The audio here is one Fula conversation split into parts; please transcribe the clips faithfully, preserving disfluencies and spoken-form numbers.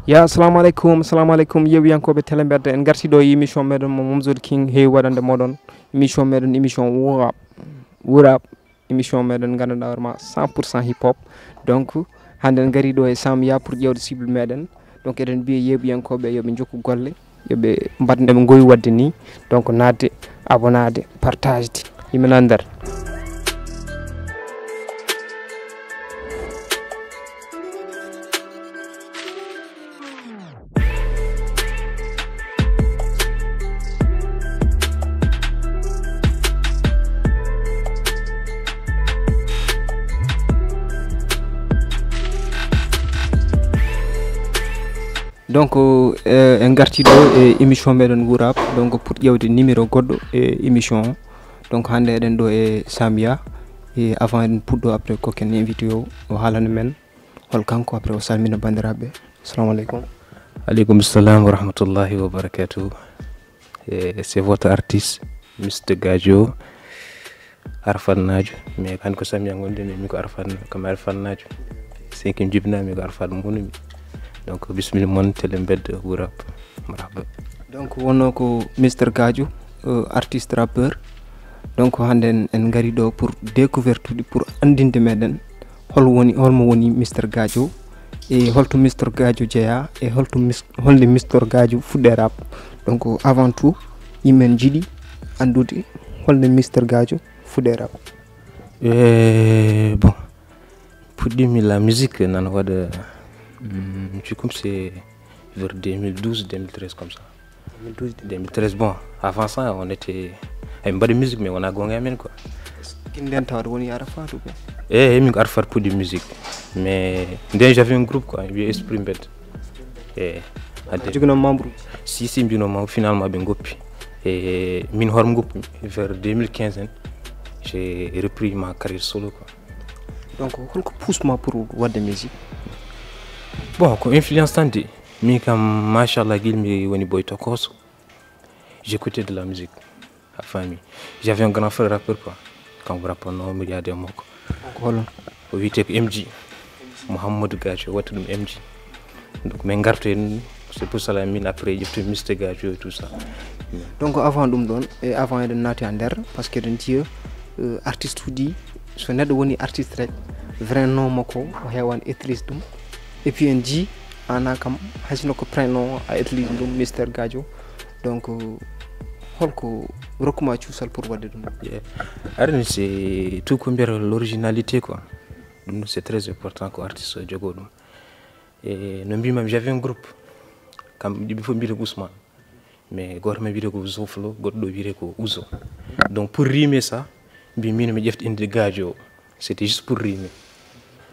Ya, assalamu aleykum, assalamu aleykum, yewiyankoɓe télé mbedda. En garti ɗo e émission meɗen mo Momzol King heewi waɗande moɗon émission meɗen, émission Wurap. Wurap, émission meɗen ganduɗa hoore ma cent pour cent hip hop. Donc hande en gari ɗo e Samia pour ƴewde cible meɗen. Donc eɗen mbiya yewiyankoɓe yoɓe jokku golle, yoɓe mbaɗ nde ɓe gowi wadde ni. Donc nadde, abonade, partagede, yimɓe nan nder. Donc euh, en garti ɗo e émission meɗen Wurap, donc pour ƴewde numéro goɗɗo e émission o. Donc hande eɗen ɗo e Samia, e avant eɗen puɗɗo, après ko ken invité o, o haalana men hol kanko, après o salmina bandiraɓe. Assalamu aleykum. Aleykum salam wa rahmatullahi wa barakatuh. Eh, c'est votre artiste, Mister Gadio, Arfan Nadio. Mais kan ko Samia gonɗen, mais mi ko Arfan, comme Arfan Nadio. Cinquième jibinami ko Arfan monumi. Donc bismillah mon télé mbedda Wurap. Marhaba. Donc wonno ko Mister Gadio, euh, artiste rappeur. Donc hande en, en gari ɗo pour découverte ɗi, pour andinde meɗen hol woni, holmo woni Mister Gadio, e holto Mister Gadio jeeya, e holto mis-, holnde Mister Gadio fuɗɗe rap. Donc avant tout yimɓe en jiiɗi andude holnde Mister Gadio fuɗɗe rap. Eh, bon, puɗɗimi la musique nana waɗa, mm, je pense c'est vers deux mille douze, deux mille treize comme ça. deux mille douze, deux mille treize, bon, avant ça on était, ay mbaɗi musique mais wona gonga amen quoi. Guinden tawde woni Arafat ou bien? Eh, min ko Arafat puɗɗi musique. Mais nden j'avais un groupe quoi, wiye Esprit Mbed. Eh, adde. Joginoo membre uji? Si, si, mbino membre, finalement ɓe goppi. E min hoorem goppi vers deux mille quinze en, j'ai repris ma carrière solo quoi. Donc holko pousse ma pour wadde musique? Bon, ko influence tan de. Min kam machallah gila mi woni boy tokoso, j'écoutais de la musique, a faami. J'avais un grand frère rappeur quoi, kanko rappeur no mi yaade e makko. Ko hol? O wiyete ko M G, Mouhamadou Gacho, watta ɗum M G. Donc min garto hen, c'est pour cela min après ƴeftu Mister Gacho et tout ça. Donc avant ɗum ɗon e avant eɗen naati e nder, parce que eɗen jiya, euh, artiste uji, so neɗɗo woni artiste rek, vrai nom makko o heewan utilise ɗum. Et puis en ji ana kam, haysino ko prénom a utilise ɗum, Mister Gadio. Donc euh, holko rokkuma cuusal pour wadde ɗum? Yeah. Arani c'est tout ko mbiyata l'originalité quoi. Ɗum c'est très important ko artiste o jogo ɗum. E no mbimami, j'avais un groupe, kam ɗiɓe fof mbiyata ko Ousmane. Mais goto men wiyete ko Zoflo, goɗɗo ɗo wiyete ko Ouzo. Donc pour rimer ça, mbi min mi ƴefta inde Gadio o. C'était juste pour rimer.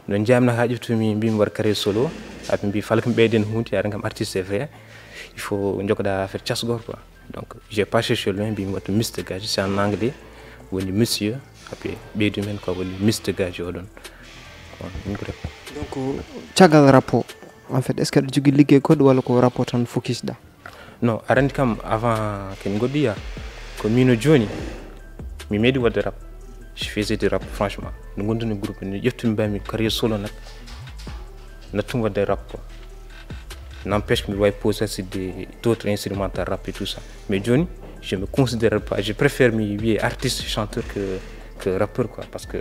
No jamna ha ƴeftumi, mbi mi waɗa carrière solo. Après mbi fala ko mi ɓeyden hunde, aɗa kam artiste c'est vrai, il faut jokkoɗa affaire casgor quoi. Donc j'ai pas cherché loin, mbi mi waɗa Mister Gadio, c'est en anglais, woni monsieur. Après ɓeydu men ko woni Mister Gadio o ɗon. Bon, ɗum ko rap. Donc caggal rap o, en fait est-ce que aɗa jogui ligguey goɗɗo walla ko rap o tan focus ɗa? Non, aɗa andi kam avant ken goɗɗiya, ko min o joni mi meeɗi wadde rap. Je faisais du rap franchement. No gondumi groupe ni, ƴettumi mbami carrière solo nak, nattum wadde rap quoi. N'empêche que mi wawi poser sur des d'autres instrumentales rap et tout ça. Mais joni je me considère pas, je préfère mi wiye artiste chanteur que, que rappeur quoi, parce que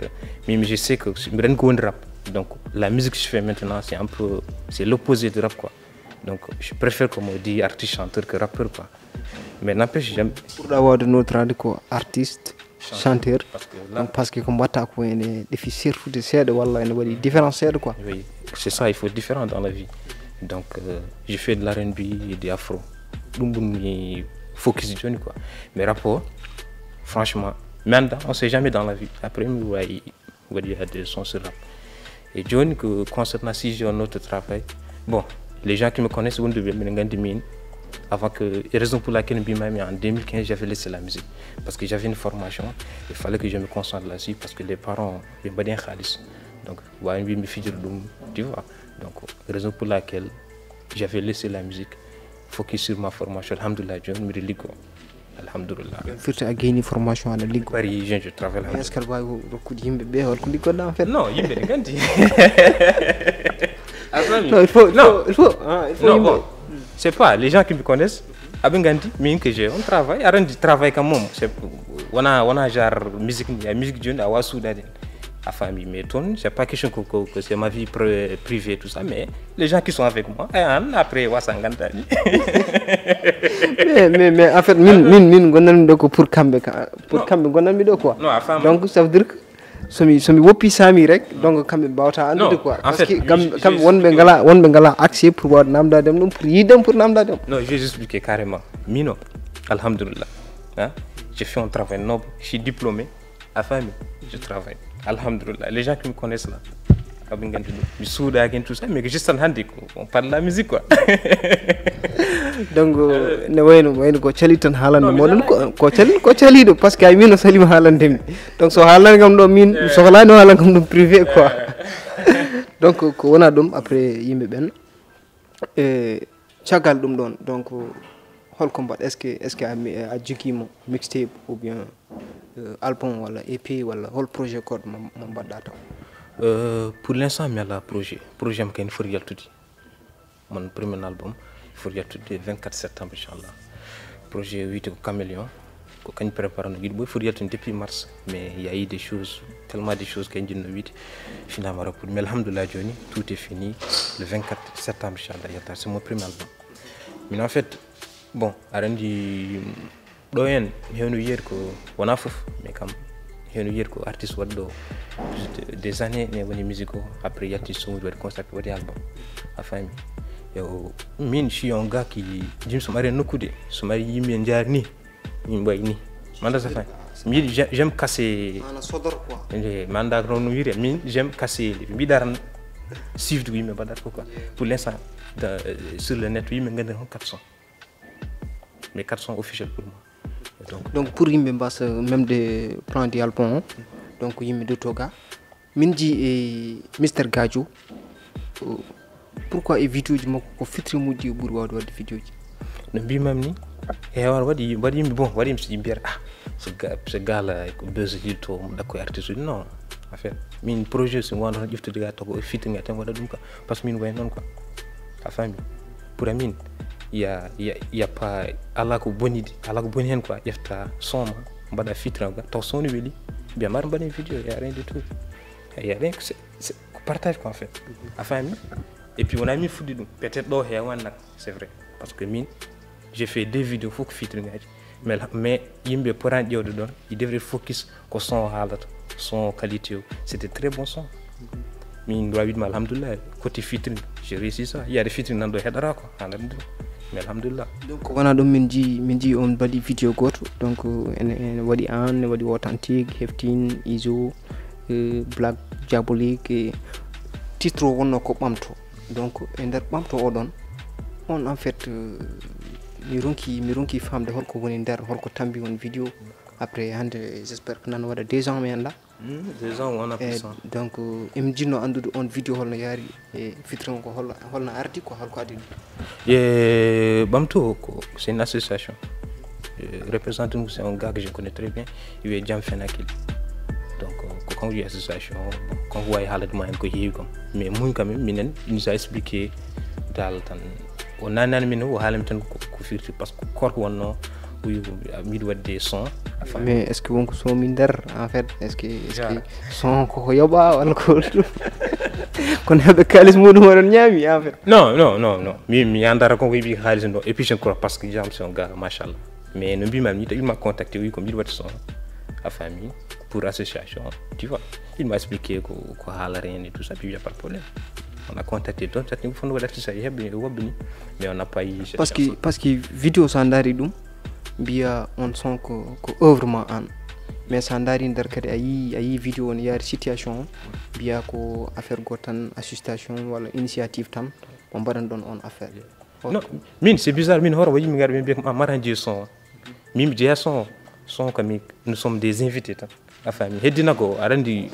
mi, mi je sais que mbiɗa andi ko woni rap. Donc la musique que je fais maintenant c'est un peu, c'est l'opposé de rap quoi. Donc je préfère comme on dit artiste chanteur que rappeur quoi. Mais n'empêche j'aime. Ɓurɗa wawde notorade ko artiste, chanteur, parce que là, donc parce que ko mbatta ko ene ɗefi sertude seeɗa walla ene waɗi différence seeɗa quoi. Oui, c'est ça, il faut différent dans la vie. Donc euh, je fais de l'R and B et de afro. Ɗum ɗum mi focus joni quoi. Mais rap o, franchement mi anda, on sait jamais dans la vie. Après mi wawi waɗi des sons sur rap. Et joni ko concernant sujet o, notre travail. Bon, les gens qui me connaissent wonduɓe mbiɗa gandi min, avant que, et raison pour laquelle mbimami en deux mille quinze j'avais laissé la musique, parce que j'avais une formation, il fallait que je me concentre là-dessus parce que les parents ɓe mbaɗi hen xaalis. Donc wawi mbi mi fijira ɗum, tu vois. Donc raison pour laquelle j'avais laissé la musique, focus sur ma formation. Alhamdulillah joni mbiɗa liggo. Alhamdulillah. Ɗum firti a gayni formation aɗa liggo. Paris, je, je travaille. Est-ce que aɗa wawi rokkude yimɓe ɓe holko liggoɗa en fait? Non, yimɓe ne gandi. Non, il faut, il faut, il faut, hein, il faut non, bon, c'est pas les gens qui me connaissent. Aɓe nganndi min que j'ai un travail. Aɗa anndi travail kam moom, c'est, wona, wona genre musique ni, a musique jooni a wawa suuɗade. A faami, mais toon, c'est pas question que, que, que c'est ma vie pri- privée, tout ça, mais les gens qui sont avec moi, et an après, wasa nganndaani. Mais, mais, mais en fait, min, min, min ngonanmi ɗo ko pour kamɓe ka, pour kamɓe ngonanmi ɗo quoi. Non, a faami. Donc, ça veut dire que somi, somi woppi Sami rek, donc kamɓe mbawata anndude quoi. Parce que kamɓe wonɓe ngala, wonɓe ngala accès pour wawde namdade ɗum, pour yiidem, pour namdade ɗum. Non, je vais expliquer carrément. Mino, alhamdulillah. Hein? Je fais un travail noble, je suis diplômé. A faami, je travaille. Alhamdulillah, les gens qui me connaissent là, aɓe nganndi ɗum. Mi suuɗaaki en tout ça, mais que juste tan hannde ko on parle de la musique quoi. Donc, ne wayno, wayno ko cali tan haalande moɗon, ko, ko cali, ko caliɗo, parce que ay min o salima haalande mi. Donc so haalande kam ɗo min, mi sohlaani o haalande kam ɗum privé quoi. Donc ko wona ɗum après yimɓe ɓen. E caggal ɗum ɗon, donc holko mbaɗ, est-ce que, est-ce que a mi- a jogiima mixtape ou bien euh, album walla E P walla hol projet goɗɗo mo, mo mbaɗɗa taw? Euh, pour l'instant mi ala projet. Projet am kay ne foti yaltude. Mon premier album foti yaltude vingt-quatre septembre, inchallah. Projet wiyte ko Caméléon. Ko kañ préparano giɗo boy foti yaltude depuis mars, mais il y a eu des choses, tellement des choses kay jinno wiide finama rapport, mais alhamdulillah jooni tout est fini. Le vingt-quatre septembre, inchallah, yalta, c'est mon premier album. Min en fait, bon, aɗa anndi ɗo en hewno wiyede ko, wona fof, mais kam hewno wiyede ko artiste waɗi ɗo des années ne woni musique o, après yalti sumude waɗi concert waɗi album. A faami? Yo, min je suis un gars qui, jim somi ari e nokkude, somi ari yimɓe njaari ni, min mbayi ni. Manda sa faami? Mi yiɗi, j'ai- j'aime casser. Ana sodor quoi. Eh, manda ko noon wiyre, min j'aime casser. Mbiɗa tan suivde ko yimɓe mbaɗata ko quoi. Pour l'instant, dans- euh, sur le net yimɓe nganndi tan quatre cents. Mais quatre cents officiel pour moi. Et donc, donc pour yimɓe mbasa même de plan du album o, donc yimɓe dutto ga. Min ji e Mister Gadio, pourquoi e vidéo ji makko ko featuring uji o ɓuri wawde waɗde vidéo ji? No mbimam ni, heewano waɗi, waɗi yimɓe, bon, waɗi yimɓe so mbiyata, ah, so ga- so gala ko buzz yilto mo ɗakko e artiste uji. Non, en fait, min projet so mi wawno tan ƴeftude ga taw ko featuring a tan waɗa ɗum ka, parce que min way noon quoi. A faami? Pour amin, il y a, il y a, il y a pas, ala ko bonide, ala ko boni hen quoi. Ƴefta son ma, mbaɗa featuring ga taw son ne weli, mbiya mbaɗa mbaɗen vidéo, y a rien du tout. Y a rien que c'est, c'est ko partage quoi en fait. A faami? Et puis wona min fuɗɗi ɗum, peut-être ɗo heewan nak, c'est vrai, parce que min j'ai fait deux vidéos fof ko featuring aji, mais, mais yimɓe potani ƴewde ɗon, il devrait focus ko son o haalata, son o qualité o, c'était très bon son. Min mbawi wiide ma alhamdulillah, côté featuring j'ai réussi ça. Yiyade featuring nan ɗo heɗora ko, haɗa anndi ɗum. Mais alhamdulillah. Donc wona ɗum min ji, min ji on mbaɗi vidéo goto, donc ene, ene waɗi an, ne waɗi Authentique, Heftin, Izo, euh, Black Diabolique, e titre o wonno ko Ɓamto. Donc e nder Ɓamto oɗon, on en fait, euh, mi ronki, mi ronki famde holko woni nder, holko tambi on vidéo. Après hande, j'espère que nan waɗa deux ans mi anda. Hmm, deux ans wona. Eh, plus, hein. Donc euh, emin jinno andude on vidéo holno yaari, e featuring ko holno, holno ardi, ko holko addi ɗum? Ye Ɓamto ko, c'est une association. Euh, représentant, c'est un gars que je connais très bien, il est Jam Fenakil. Donc euh, ko kanko jeyi association o, kanko wawi haalande ma hen ko heewi kam. Mais mun quand même minen, il nous a expliqué dal tan. O nanani min, o haalami tan ko, ko firti, parce que korko wonno, o wi ko mbiɗa waɗde son. Mais est-ce que wonko somi nder, en fait, est-ce que, est-ce que son koko yoɓa walla ko holɗum? Kono heɓe kalis muɗum oɗon ñaami, en fait. Non, non, non, non. Mi, mi andara ko ko yiɓi kalis ɗo. Et puis je crois parce que Jam c'est un gars, machallah. Mais no mbimami ni, tawi ma contacté, wi ko mbiɗa waɗde son. A faami? Pour association, tu vois. Il m'a expliqué ko, ko haalata hen et tout ça, puis il y a pas de problème. On a contacté, donc ça, il faut nous adapter ça, il y a bien, il y a bien. Mais on n'a pas eu cette chance. Parce que, parce que vidéo sa ndaari ɗum, mbiya on son ko, ko œuvre ma an. Mais sa ndaari nder kadi a yii, a yii vidéo on yaari situation o, mbiya ko affaire goto tan, association walla initiative tan, mo mbaɗan ɗon on affaire. Non, min, c'est bizarre, min hoore waɗi mi ngara ɓe mbiya ko a mbaɗa jeyi son. Min mi jeeya son, son kam min, nous sommes des invités tan. A faami? Heddina ko, aɗa anndi,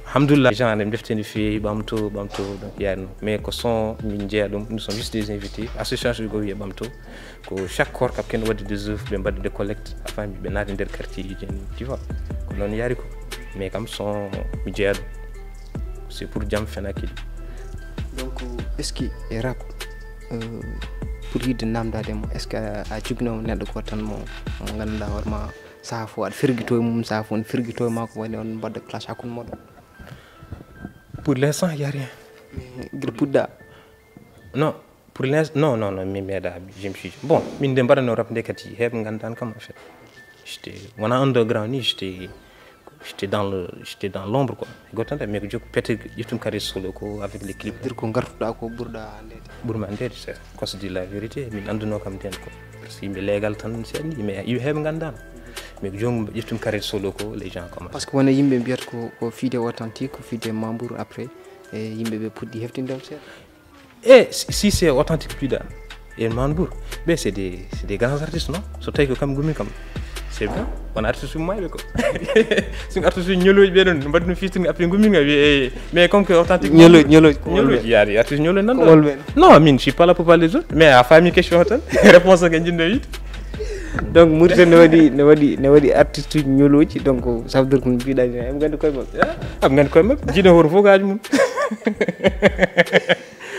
alhamdulillah, genre, en defte no feewi, Ɓamto, Ɓamto, donc, yaani, mais ko son min jeeya ɗum, nous sommes juste des invités. Association ko wiye Ɓamto, ko chaque koor kam ken waɗde des œuvres, ɓe mbaɗa des collectes, a faami? Ɓe naati nder quartier ji, tu vois. Ko noon yaari ko. Mais kam son, mi jeeya ɗum. C'est pour Jam Fenakil. Donc, est-ce que e rap, euh, pour yidde namdade mo, est-ce que a joginoma neɗɗo goto tan mo mo ganduɗa hoore ma, saha fof aɗa ferguito e mum, saha fof ne ferguito e ma, ko woni on mbadda clash hakkunde moɗon? Pour l'instant, il n'y a rien. Guila puɗɗa? Non, pour l'instant, non, non, non, mi meeɗa jimsiji. Bon, min nde mbaɗanno rap nde kadi heeɓe nganndan kam, en fait. J'étais, wona underground ni, j'étais, j'étais dans le, j'étais dans l'ombre, quoi. Goto tan, mais ko jokki peut-être ƴettum carrière solo ko avec les clips. Dir ko gartuɗa ko ɓurɗa andede? Ɓurmi andede, c'est qu'on se dit la vérité, min annduno kam nden ko. Parce que yimɓe légal tan seeɗa ni, mais yimɓe heeɓe nganndan. Mais ko joomum ƴettum carrière solo ko, les gens commencent. Parce que wona yimɓe mbiyata ko ko fide authentique, ko fide membre après, e yimɓe ɓe puɗɗi heftindem seeɗa. Et si, si c'est authentique, plus d'un. Et Manbour, ben c'est des, c'est des grands artistes, non? So tawi ko kam gumi kam, c'est bien. On artiste mo mayɓe ko. Sin artiste ñoloji ɓe ɗon mbaɗi no featuring, après gumi nga wi, mais comme que authentique. Ñoloji, ñoloji ko Ñoloji, il y a des artistes ñoloji nan Ko holɓe? Non, min je suis pas là pour parler des autres, mais a faami question o tan. Réponse o ko jiɗɗo wiide. Donc Mauritanie ne waɗi, ne waɗi, ne waɗi artiste uji ñoloji, donc ça veut dire ko no mbiɗa ni, eɓe gandi koye maɓɓe. Aɓe gandi koye maɓɓe, jiɗo hoto fof gaaji mum.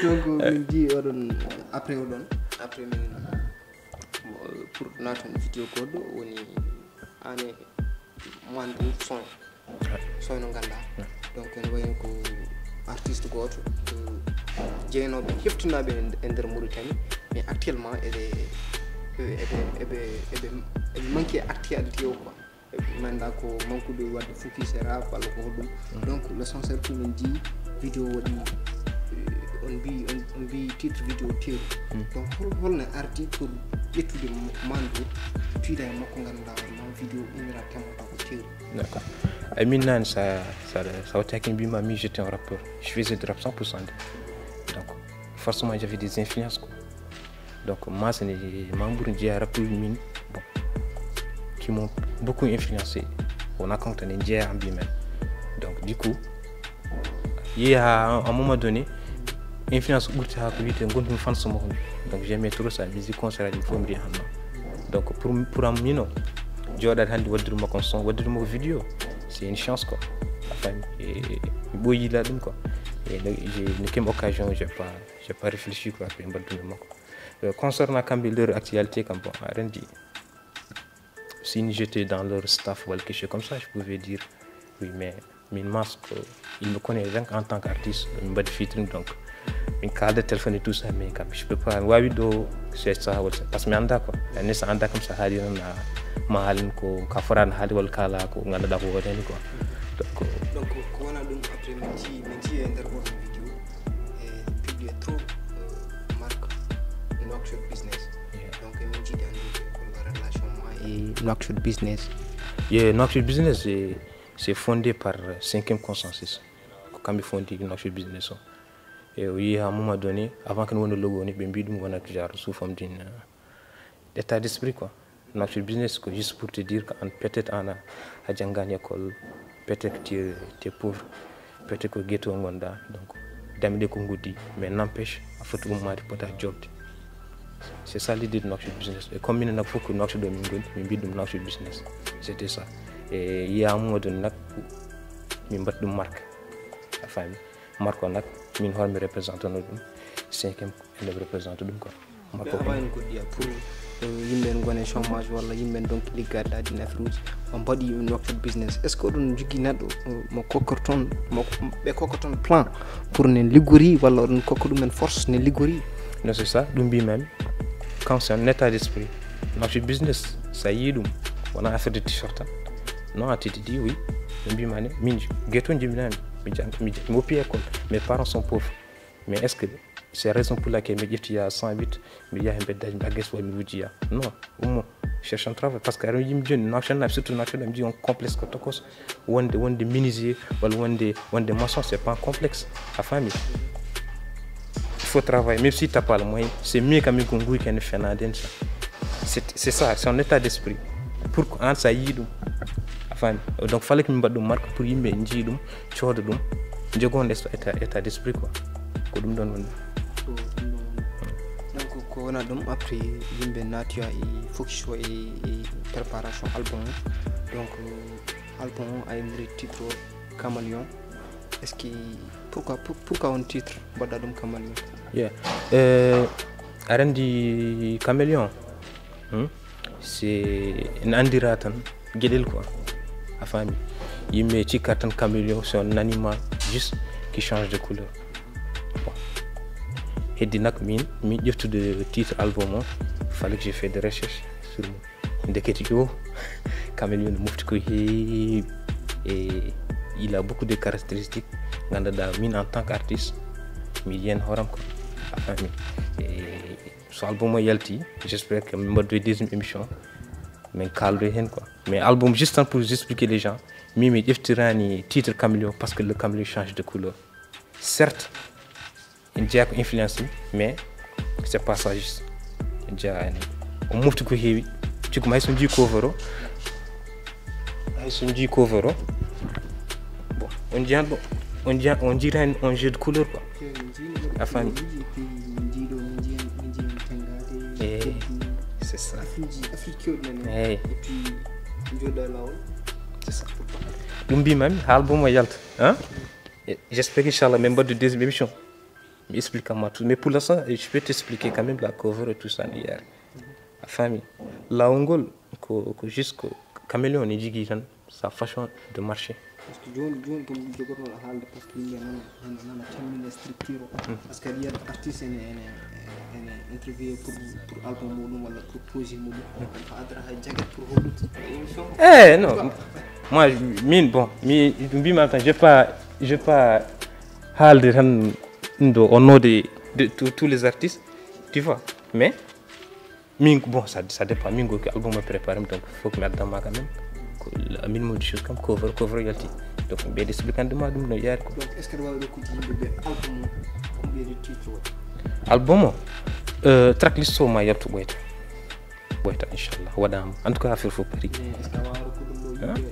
Donc min jii oɗon, après oɗon, après min, pour naton vidéo goɗɗo woni ane Manbour son, son no ganda. Donc ene wayno ko artiste goto jeeynoɓe heftinaɓe e nder Mauritanie, mais actuellement eɓe eɓe eɓe eɓe eɓe manque actualité o quoi. Manda ko mankude wadde focus e rap walla ko hoɗum. Donc l'essentiel ko min jii vidéo waɗi, euh, on mbi on, on mbi titre vidéo teeru. Donc hol holno ardi pour ƴettude Manbour, tuyda e makko, ganduɗa hoore ma vidéo innira temata ko teeru? D'accord. Ay min nani sa sa sa wattaki mbima mi j'étais un rappeur, je faisais de rap cent pour cent. Donc forcément j'avais des influences quoi. Donc masani Manbour jeeya rappeur min, bon, qui m'ont beaucoup influencé. On a quand on jeeya en lui-même. Donc du coup, il y a un moment donné, influence ɓurti ha ko wiyete gonɗum fans makko. Donc j'aimais trop sa musique, concert aji fof mbiya hanno. Donc pour pour am mino, jooɗade hannde waddude makko son, waddude makko vidéo, c'est une chance quoi. A faami? E mi ɓooyi yiilaade ɗum quoi. E no je no kem occasion, j'ai pas j'ai pas réfléchi quoi, après mbaɗdumi makko. Euh, concernant kamɓe leur actualité kam, bon, aɗa anndi, si j'étais dans leur staff walla quelque chose comme ça, je pouvais dire oui, mais min Mass ko il me connaît rien en tant qu'artiste, min mbaɗi featuring, donc min kaalda téléphone et tout ça, mais kam je peux pas, mi waawi ɗo c'est ça walla ça, parce que mi annda quoi. Anni sa annda kam, sa haali tan ma haalen ko ka fotaani haali walla kaala ko ngannduɗaa ko woni heen quoi. Donc Donc ko wona ɗum, après min jii min jii e nder oɗon vidéo e publié trop, euh, marque Nouakchott Business. Donc min jiiɗi anndude ko relation ma e Nouakchott Business? Yeah, Nouakchott Business, c'est c'est fondé par, euh, Cinquième Consensus. Ko kamɓe fondi Nouakchott Business o. E o yehi à un moment donné, avant que wona logo ni, ɓe mbi ɗum wona genre sous forme d'une, euh, état d'esprit quoi. Nouakchott Business ko juste pour te dire que an peut-être an a janngani école, peut-être tu es, tu es pauvre, peut-être ko ghetto ngonɗa, donc dame ɗe ko nguddi, mais n'empêche a foti ummaade pota jobde. C'est ça l'idée de Nouakchott Business. Et comme minen nak fof ko Nouakchott ɗo min ngoni, min mbi ɗum Nouakchott Business. C'était ça. E yehi à un moment donné nak min mbaɗi ɗum marque. A faami? Marque o nak min hoore mi représente no ɗum, cinquième ene représente ɗum quoi. Mais avant en goɗɗi pour, euh, yimɓe en gone chômage walla yimɓe en donc liggaade ɗaɗi en affaire uji, on mbaɗi Nouakchott Business, est ce que oɗon jogii neɗɗo, euh, mo kokkorton mo ɓe kokkorton plan pour ne liggori walla oɗon kokka ɗumen force ne liggori? Non, c'est ça, ɗum mbimami. Quand c'est un état d'esprit, Nouakchott Business, sa yii ɗum, wona affaire de t-shirt tan. Non, a titi di oui, ɓe mbimani min ghetto jibinami. Mi jang mi jang mi woppi école, mes parents sont pauvres. Mais est ce que c'est raison pour laquelle mi ƴetti ya cent huit, mi yaha mbeddaji mi agges wa mi wujji ya? Non. Ummo, cherche un travail, parce que aɗa yimɓe joni national surtout national mi jii on complexe ko tokos. Wonde wonde menuisier walla wonde wonde maçon, c'est pas un complexe. A faami? Il faut travailler, même si t'as pas le moyen, c'est mieux quand même ko nguy ken fenade en ça. C'est c'est ça, c'est un état d'esprit. Pour ko an sa yii ɗum. A faami? Donc fallait que min mbaɗ ɗum marque pour yimɓe jii ɗum, cooda ɗum, jogo on état état d'esprit quoi. Ko ɗum ɗon woni. Donc ko wona ɗum après yimɓe naatoya e focus o e e préparation album o. Donc album o a inniri titre o Camaleon. Est-ce que pourquoi pour- pourquoi on titre mbaɗɗa ɗum Caméléon? Yeah. Euh, aɗa anndi Caméléon, hmm? C'est n anndira tan geɗel quoi. A faami? Yimɓe cikka tan Caméléon, c'est un animal juste qui change de couleur. Bon. Heddi nak min min ƴeftude titre album o, fallait que j'ai fait des recherches sur moi. Ndekete yo Caméléon mofti ko heewi, e il a beaucoup de caractéristiques. Ngannduɗaa min en tant qu'artiste, mi yiyan hooram ko. A faami? E so album o yalti, j'espère que min mbaɗoya deuxième émission, min kaaldoya heen quoi. Mais album, juste tan pour expliquer les gens, min mi ƴeftirani titre Caméléon parce que le caméléon change de couleur. Certes, ene jeyaa ko influence, mais c'est pas ça juste. Ene jeyaa heen, o mofti ko heewi. Cukko ma hay so njii cover o, hay so njii cover o, bon, on njiyan ɗo, on njiyan, on njiita heen un jeu de couleur quoi. A faami? Eh, c'est ça. Eyi. C'est ça. Ɗum mbimami, haa album o yalta, hein? Et j'espère que, inchallah, min mbaɗoya deuxième émission, mi explique ma tout. Mais pour l'instant, je peux t'expliquer quand même la cover et tout ça, no yaari. A faami? Laawol ngol ko, ko juste ko Caméléon ne jogii tan sa façon de marcher. Parce que jooni jooni kam ɗum jogornoɗo haalde, parce que yimɓe nana nana nana cammina structure o. Parce que aɗa yiyata artiste ene ene ene interview pour pour album muɗum walla pour projet muɗum, fa adra hay jagat pour hollude émission. Eh non, moi, min, bon, mi mbima tan, je pas, je pas haalde tan ɗo au nom de, de tous tous les artistes, tu vois. Mais min, bon, ça, ça dépend. Min, ko album o préparé mi, donc faut que mi addan ma quand même. Ko la minimum de choses kam, cover, cover yalti. Donc mi ɓeyda expliquande ma ɗum no yaari ko. Donc est ce que aɗa wawi rokkude yimɓe ɓe album o, combien de titre waɗi? Album o, euh, tracklist o ma yaltu ɓoyta. Ɓoyta, inchallah, waɗama. En tout cas, affaire fof paari. Mais est ce que aɗa wawi rokkude ɗum ɗo yimɓe?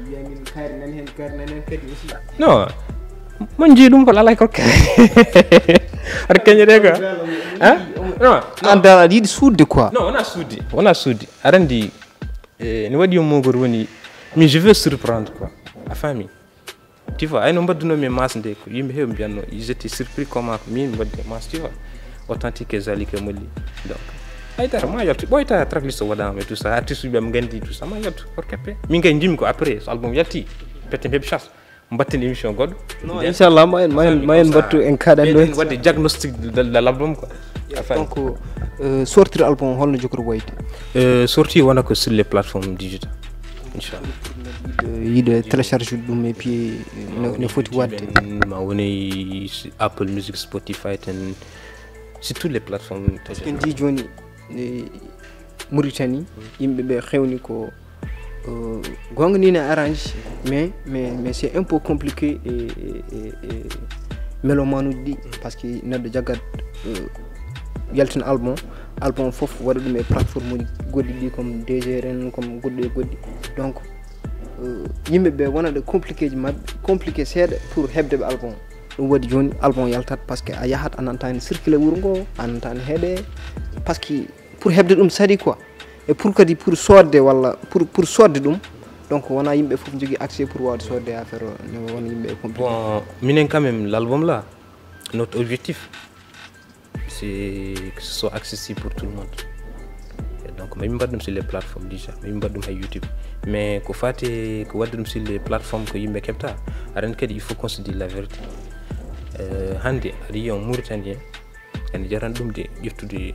Wiya min kayri nani hen, kayri nani hen kadi aussi. Non, mon jii ɗum ko lalay ko kay. Aɗa kañere quoi. Hein? Non. An dal aɗa yiɗi suuɗde quoi. Non, wona suuɗde, wona suuɗde. Aɗa anndi, eh, ne waɗi yo mogor woni, mais je veux surprendre quoi. A faami? Tu vois, ay no mbaɗdunomi e Mass nde, ko yimɓe heewi mbiyatno, ils étaient surpris comment ko min mbaɗdi e Mass, tu vois. Authentique e Zalika e Molli. Donc haydara ma yaltu, ɓoyta tracklist o waɗama et tout ça, artiste uji ɓe mi nganndi tout ça, ma yaltu, orkeppe. Min kay njimi ko après so album yalti, pette mbeɓe chasse, mbatten émission goɗɗo. Non, inchallah, ma en ma en ma en mbattu en kaɗan ɗo. Wadde diagnostic de, de l'album quoi. A faami? Donc euh, sortir album holno jogori wayde? Euh, sorti wona ko sur les plateformes digitales, inchallah. Yiɗo télécharge ɗum et puis no no foti waɗde? Ma woni si Apple Music, Spotify tan, sur toutes les plateformes. Parce que ndi joni e Mauritanie yimɓe ɓe xewni ko euh, gonga ni ne arrange, mais mais mais c'est un peu compliqué e e e mélomane uji ɗi, parce que neɗɗo jaggat euh, yaltina album, album fof waɗa ɗum e plateforme uji goɗɗi ɗi comme D G R en, comme goɗɗi e goɗɗi. Donc euh, yimɓe ɓe wona ɗo compliqué ji maɓɓe, compliqué seeɗa pour heɓde ɓe album. Ɗum waɗi joni album yaltat parce que a yahat a nanta ne circulé wuro ngo, a nanta ne heeɗe, parce que pour heɓde ɗum sari quoi. Et pour kadi pour soodde walla pour pour soodde ɗum, donc wona yimɓe fof jogui accès pour wawde soodde affaire o, ne wona yimɓe e compliqué. Bon, minen quand même, l'album là, notre objectif c'est que ce soit accessible pour tout le monde. Et donc ma yimɓe mbaɗa ɗum sur les plateformes déjà, ma yimɓe mbaɗa ɗum hay YouTube. Mais ko fati ko wadde ɗum sur les plateformes ko yimɓe keɓta, aɗa anndi kadi il faut qu'on se dise la vérité. Euh, hannde aɗa yiya on Mauritanien ene jarani ɗum de ƴettude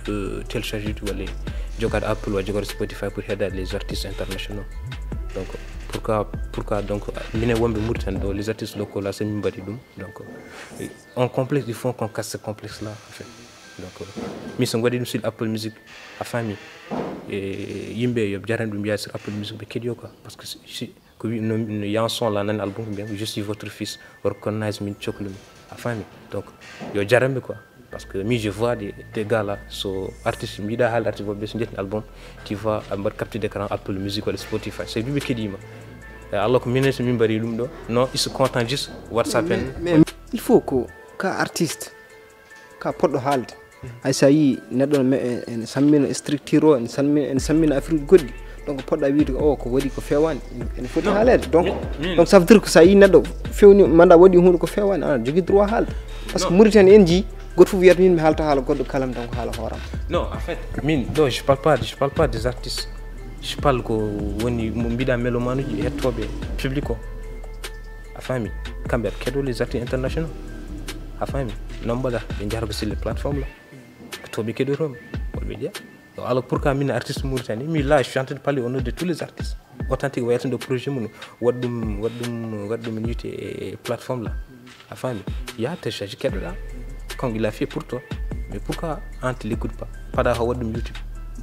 euh, télécharge ude walla jogade Apple walla jogade Spotify pour heɗade les artistes internationaux. Donc pourquoi pourquoi donc minen wonɓe Mauritanie ɗo, les artistes locaux là, so min mbaɗi ɗum, donc euh, on complexe, il faut qu'on casse ce complexe là en fait. Donc euh, min so mi waɗi ɗum sur Apple Music, a faami, e yimɓe yo jarani ɗum yaha sur Apple Music ɓe keɗoyo quoi, parce que si ko wi no no yan son la nani album ko mbiyan je suis votre fils, recognize min, cokli mi, a faami? Donc yo jaranɓe quoi, parce que mi je vois des, des gars là, so artiste mi yiɗa haalde artiste woɓɓe so jettini album, tu vois a mbaɗ capture d'écran Apple Music walla Spotify, so wiɓe keɗima. E alors que minen so min mbaɗi ɗum ɗo, non, ils se content juste WhatsApp en. Mais il faut ko ka artiste ka poɗɗo haalde. Hay sa yii neɗɗo ne me- ene sammina structure o, ene sammina ene sammina affaire uji goɗɗi, Donc poɗɗa wiide o ko waɗi ko fewaani, ene foti haaleede. Donc, donc ça veut dire que so a yii neɗɗo fewni manda waɗi huunde ko fewaani, aɗa jogii droit haalde. Parce que Mauritanie en njii goto fof wiyata min mi haalta haala goɗɗo, kala mi tan ko haala hooram. Non, en fait, min ɗo je parle pas, je parle pas des artistes. Je parle ko woni mo mbiɗa melomanuji hettooɓe public o. A faami? Kamɓe aɓe keɗo les artistes internationaux. A faami? Non mbaɗa ɓe njahata ko sur les plateformes là. Ko to ɓe keɗotomi walla ɓe jeeya. Donc alors pourquoi min artiste Mauritanie mi là je suis en train de parler au nom de tous les artistes authentiques wayata ɗo projet mum waɗ ɗum waɗ ɗum waɗ ɗum yite e plateforme là. A faami? Ya télécharge keɗoɗa. Comme il a fait pour toi. Mais pourquoi on te l'écoute pas? Pada ha waɗ ɗum YouTube.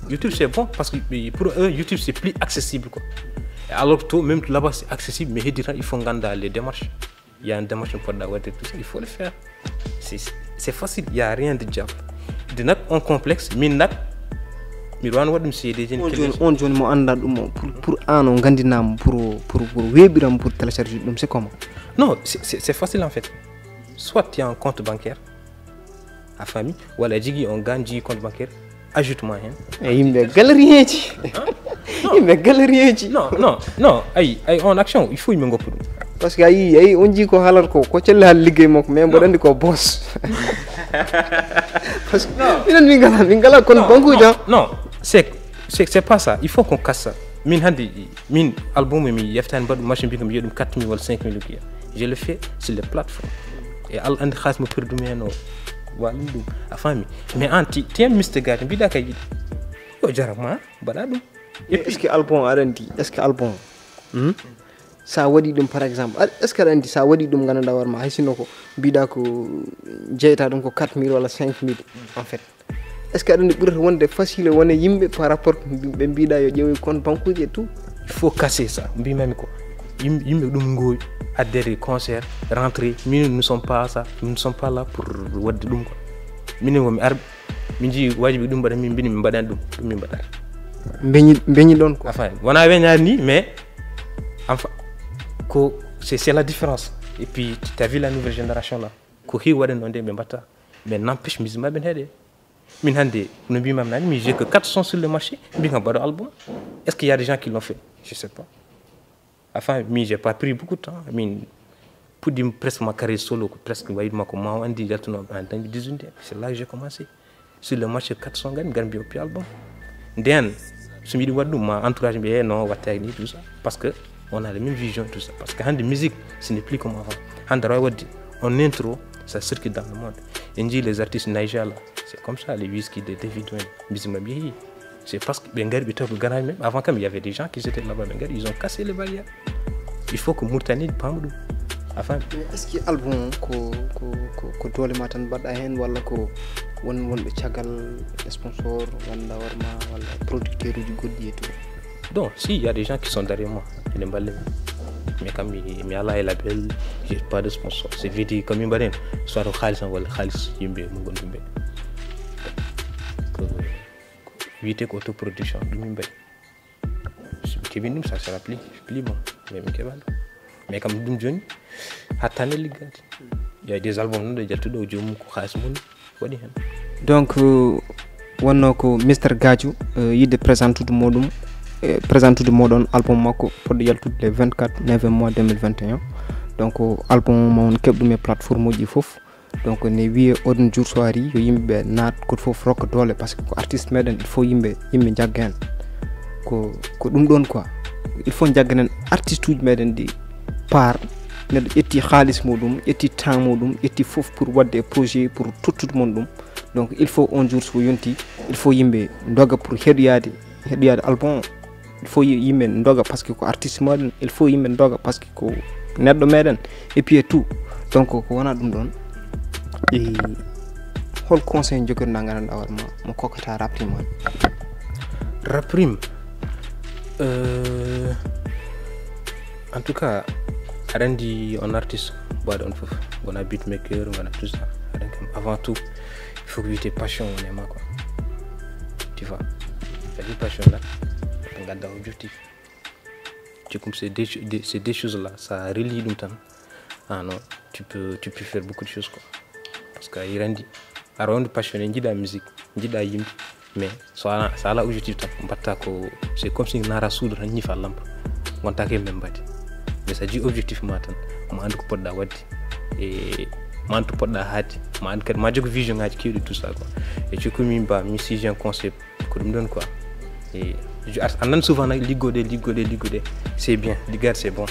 YouTube c'est bon parce que pour eux YouTube c'est plus accessible quoi. Et alors que même là-bas c'est accessible mais heddi tan il faut ganda les démarches. Il y a une démarche poɗɗa waɗde tout ça il faut le faire. C'est c'est facile, il y a rien de diable. De nak on complexe min nak miɗo wano waɗ ɗum c'est des jeunes. On joni on joni mo anda ɗum o pour pour an o gandinama pour pour pour weɓiram pour télécharge ɗum c'est comment? Non, c'est c'est facile en fait. Soit tu as un compte bancaire, a faami, walla a jigi on gan jigi compte bancaire, ajoute moi hen. E yimɓe galerieji. Yimɓe galerieji. Non, non, non, ay ay on action il faut yimɓe goppa ɗum. Parce que ayi ayi on jii ko haalata ko ko celle haala liggey makko mais mboɗo andi ko boss. Parce que minen min ngala min ngala kono bankuji am. Non, c'est c'est c'est pas ça, il faut qu'on casse ça. Min hande min album mi yeftani mbaɗu machine mbi ko mi yiya ɗum quatre mille walla cinq mille rupiya. Je le fais sur les plateformes. E Allah andi xaalis mo perdu mi hen o waɗum ɗum, a faami? Mais an ti tem miste gati mbiɗa kay yiɗi yo jarama mbaɗa ɗum. Et puis est ce que album aɗa andi est ce que album sa waɗi ɗum par exemple est ce que aɗa andi sa waɗi ɗum gandanɗa war ma hay sinno ko mbiɗa ko jeyta ɗum ko quatre mille walla cinq mille en fait? Est ce que aɗa andi ɓurata wonde facile wone yimɓe par rapport ɓe mbiɗa yo ƴeewoy compte bankuji et tout? Il faut casser ça mbimami ko yimɓe ɗum gowi addere concert rentrée. Minen nous sommes pas ça, nous sommes pas là pour wadde ɗum quoi. Minen womi arɓe min jii wajibi ɗum mbaɗa min mbini min mbaɗani ɗum ɗum min mbaɗata. Beñi beñi ɗon ko. Enfin wona weñani ni mais enfin ko c'est c'est la différence. Et puis t'as vu la nouvelle génération là ko heewi waɗen ɗon de ɓe mbatta. Mais n'empêche musique maɓe ne heeɗe. Min hannde no mbimam nani mi j'ai que quatre cents sur le marché. Mbi kam mbaɗo album. Est ce qu'il y a des gens qui l'ont fait? Je sais pas. Enfin mi j'ai pas pris beaucoup de temps min puɗɗima presque ma carrière solo ko presque wayde makko ma o andi yaltuno en deux mille dix-huit. C'est là que j'ai commencé sur le marché quatre cents gani gani mbi oppi album. Nden so mbiɗi waɗ ɗum ma entourage mbi e non wattaki ni tout ça parce que on a la même vision tout ça parce que hannde musique ce n'est plus comme avant. Hannde aɗa wawi waɗde on intro ça circule dans le monde. En jii les artistes Niger là c'est comme ça les Wizkid de David Wayne musique maɓe yeehi. C'est parce que ɓe ngari ɓe tawi ko ganaji men avant kam il y avait des gens qui étaient là-bas ɓe ngari ils ont cassé les barrières. Il faut que Mauritanie paama ɗum a faami. Mais est ce que album o ko ko ko ko doole ma tan mbaɗɗa heen walla ko won wonɓe caggal sponsor walla warma walla producteur uji goɗɗi et tout? Donc si il y a des gens qui sont derrière moi ene mballe mi mais kam mi mi ala e label. J'ai pas de sponsor c'est vidi comme mi mbaɗen soit ko xaalis am walla xaalis yimɓe mo gonɗum ɓe. Ko wiyete ko autoproduction ɗum min mbaɗi. So mi keɓin ɗum ça sera plus plus bon. Mais mi keɓa ɗum mais kam ɗum joni hattande liggade. Il y a des albums noon ɗo jaltuɗo o joomum ko xaalis mum waɗi heen. Donc wonno ko Mister Gadio yidde présentude moɗum présentude moɗon album makko poɗɗo yaltude le vingt-quatre neuvième mois deux mille vingt et un. Donc album mo on keɓɗum e plateforme uji fof. Donc ne wiye oɗon jour so ari yo yimɓe naat goto fof rokka doole parce que ko artiste meɗen il faut yimɓe yimɓe jagga hen. Ko ko ɗum ɗon quoi il faut jagganen artiste uji meɗen ɗi part. Neɗɗo ƴetti xaalis muɗum ƴetti temps muɗum ƴetti fof pour wadde e projet pour tottude mon ɗum. Donc il faut on jour so yonti il faut yimɓe doga pour heɗoyade heɗoyade album o. Il faut yimɓe doga parce que ko artiste meɗen il faut yimɓe doga parce que ko neɗɗo meɗen. Et puis et tout donc ko wona ɗum ɗon. E hol conseil jogotoɗa gandanɗa hoore ma mo kokkata Rap Prime on? Rap Prime euh, en tout cas aɗa andi on artiste mbaɗa on fof gona beatmaker gona tout ça aɗa kam avant tout il faut que wiyete passion woni e ma quoi. Tu vois kadi passion la ɓe gadda o jotti. Jokkumi c'est des c'est des choses là sa relie ɗum tan ah non tu peux tu peux faire beaucoup de choses quoi. Parce que a yirandi aɗa wonde passionné jiɗa musique jiɗa yimɓe. Mais so ala, so ala objectif tan, mbatta ko, c'est comme si nara suudu tan, ñifa lampa. Gonta ke men mbadi. Mais sa ji objectif ma tan, ma andu ko poɗɗa wadde. E ma andu to poɗɗa haade, ma andu kadi ma jogo vision ngaji kewɗi, tout ça quoi. Et tu comme min ba mi si j'ai un concept, ko ɗum ɗon quoi. Et je, a, a nan souvent nak liggoɗe, liggoɗe, liggoɗe. C'est bien, liggaade c'est bon.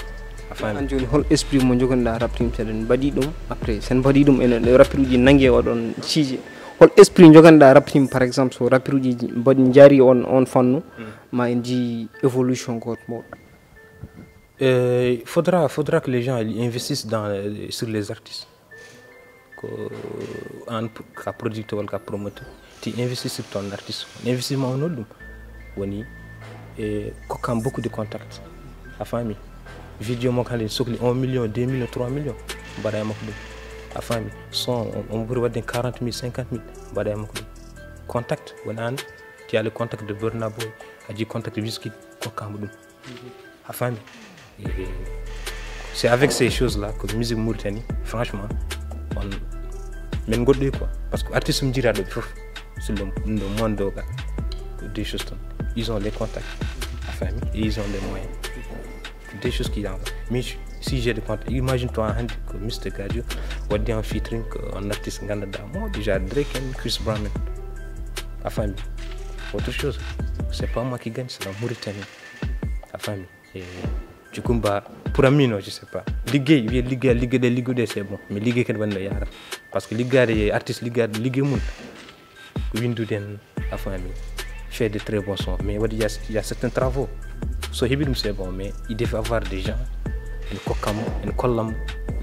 A faami? An joni hol esprit mo jogonɗa rap team, seɗen mbaɗi ɗum, après sen mbaɗi ɗum ene rappeur uji nangi e oɗon sujet. Hol esprit joganɗa rap team, par exemple, so rappeur uji mbaɗi jaari on, on fannu, ma en ji évolution goto mawɗo? Euh, faudra, faudra que les gens ils investissent dans, euh, sur les artistes. Ko an p-, ka producteur walla ka promoteur, ti investir sur ton artiste. Investissement on ɗum woni e kokkam beaucoup de contacts. A faami? Vidéo mo kadi sokli un million, deux millions, trois millions, mbaɗa e makko ɗum. A faami? Son on, on ɓuri wadde quarante mille, cinquante mille, mbaɗa e makko ɗum. Contact woni an, tu as le contact de Burna Boy, a ji contact Wizkid, kokkamo ɗum. A faami? Eh, c'est avec ces choses là que musique Mauritanie, franchement, on, min goɗɗoy quoi. Parce que artiste mo jiraɗo fof, sur le, le monde o ga, des choses ton. Ils ont les contacts, a faami? Et ils ont les moyens. Des choses qui envoient. Mais si j'ai des contacts, imagine toi, hannde ko Mister Gadio waddi un featuring ko un artiste ganduɗa mo déjà, Drake and Chris Brown. A faami? Autre chose. C'est pas moi qui gagne, c'est la Mauritanie. A faami? E Cukumba, pour ami, non, je sais pas. Liggey, wiye liggey, liggeɗe, liggude, c'est bon. Mais liggey kadi wonno yara. Parce que liggaade, artiste liggaade, liggey mum, ko windude en, a faami, fait de très bons sons. Mais waɗi, il y a, il y a certains travaux. So heɓi ɗum, c'est bon, mais il devait avoir des gens, en kokkam, en kollam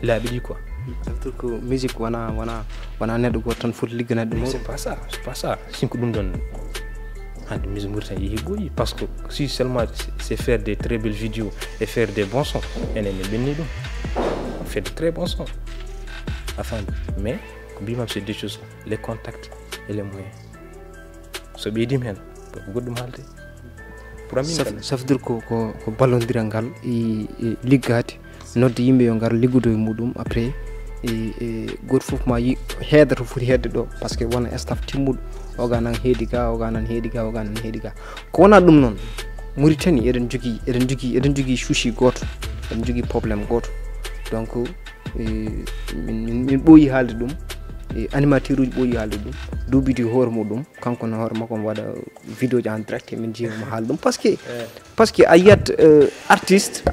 laaɓi ɗi quoi. Ça veut dire que musique wona, wona, wona neɗɗo goto tan foti ligganade ɗum. Mais c'est pas ça, c'est pas ça. Sinko ɗum ɗon, hannde musique Mauritanie yeehi ɓooyi, parce que si seulement c'est faire des très belles vidéos et faire des bons sons, enen en ɓenni ɗum. On fait de très bons sons. A faami? Mais ko mbimam, c'est des choses, les contacts et les moyens. So ɓeydima heen, ko goɗɗum haalde. Pour amin, ça veut dire ko, ko, ko ballondiral ngal e, e liggaade, nodde yimɓe yo ngar liggodo e muɗum. Après, e, e, goto fof ma yi heeda to foti heedde ɗo, parce que wona staff timmuɗo, oga nan heedi ga, oga nan heedi ga, oga nan heedi ga. Ko wona ɗum noon, Mauritanie eɗen jogii, eɗen jogii, eɗen jogii souci gooto, eɗen jogii problème gooto. Donc, e, min, min, min ɓooyi haalde ɗum, e, animateur uji ɓooyi haalde ɗum, duubidi hoore muɗum, kanko no hoore makko omo waɗa vidéo ji en direct, min jiiya mo haala ɗum. Parce que, parce que a yiyat, euh, artiste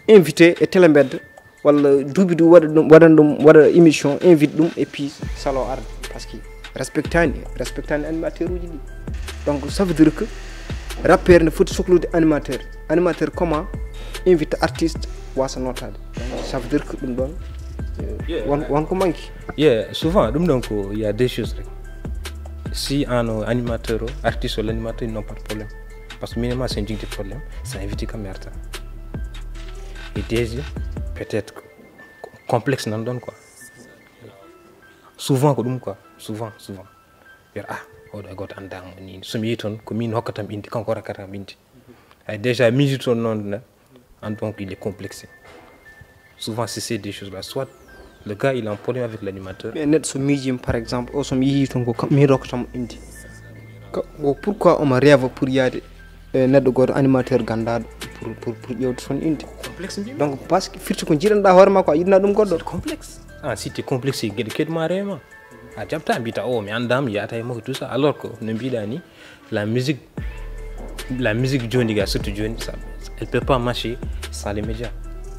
invité e télé mbedda, walla duuɓi ɗum waɗa ɗum, waɗan ɗum, waɗa émission, invite ɗum, et puis salo arde. Parce que respectani, respectani animateur uji ɗi. Donc ça veut dire que rappeur ne foti soklude animateur. Animateur comment invite artiste wasa notade? Donc ça veut dire que ɗum ɗon, euh, won, won ko manque. Yeah, souvent ɗum ɗon ko, il y a des choses rek. Si an o animateur o, artiste o, l'animateur, ils n'ont pas de problème. Parce que minen ma sen jogde problème, sa invité kam mi arta. E deuxième, peut-être ko, ko complexe nan ɗon quoi. Souvent ko ɗum quoi, souvent, souvent. Wiyata, ah, oɗo e goto andamo ni. So mi yehi toon, ko min hokkatam inde, kanko rokkata kam inde. Ay déjà miiji toon noon na, an donc il est complexé. Souvent c'est ces deux choses là. Soit le gars il a un problème avec l'animateur. Mais neɗɗo so miijima par exemple, o so mi yehi toon ko kam, min rokkatamo inde. Ka, o pourquoi omo rêve pour yaade e neɗɗo goto animateur gandaɗo pour, pour, pour ƴewde toon inde? Complexe mbimi. Donc parce que firti ko jiɗanɗa hoore ma ko a yiɗna ɗum goɗɗo. C'est complexe. Ah, si t'es complexé, gueɗe keɗma reema. A jaɓta, mbita, "O, mi anndaama, mi yahata e makko, tout ça." Alors que no mbiɗa ni, la musique, la musique jooni ga, surtout jooni, ça, elle peut pas marcher sans les médias.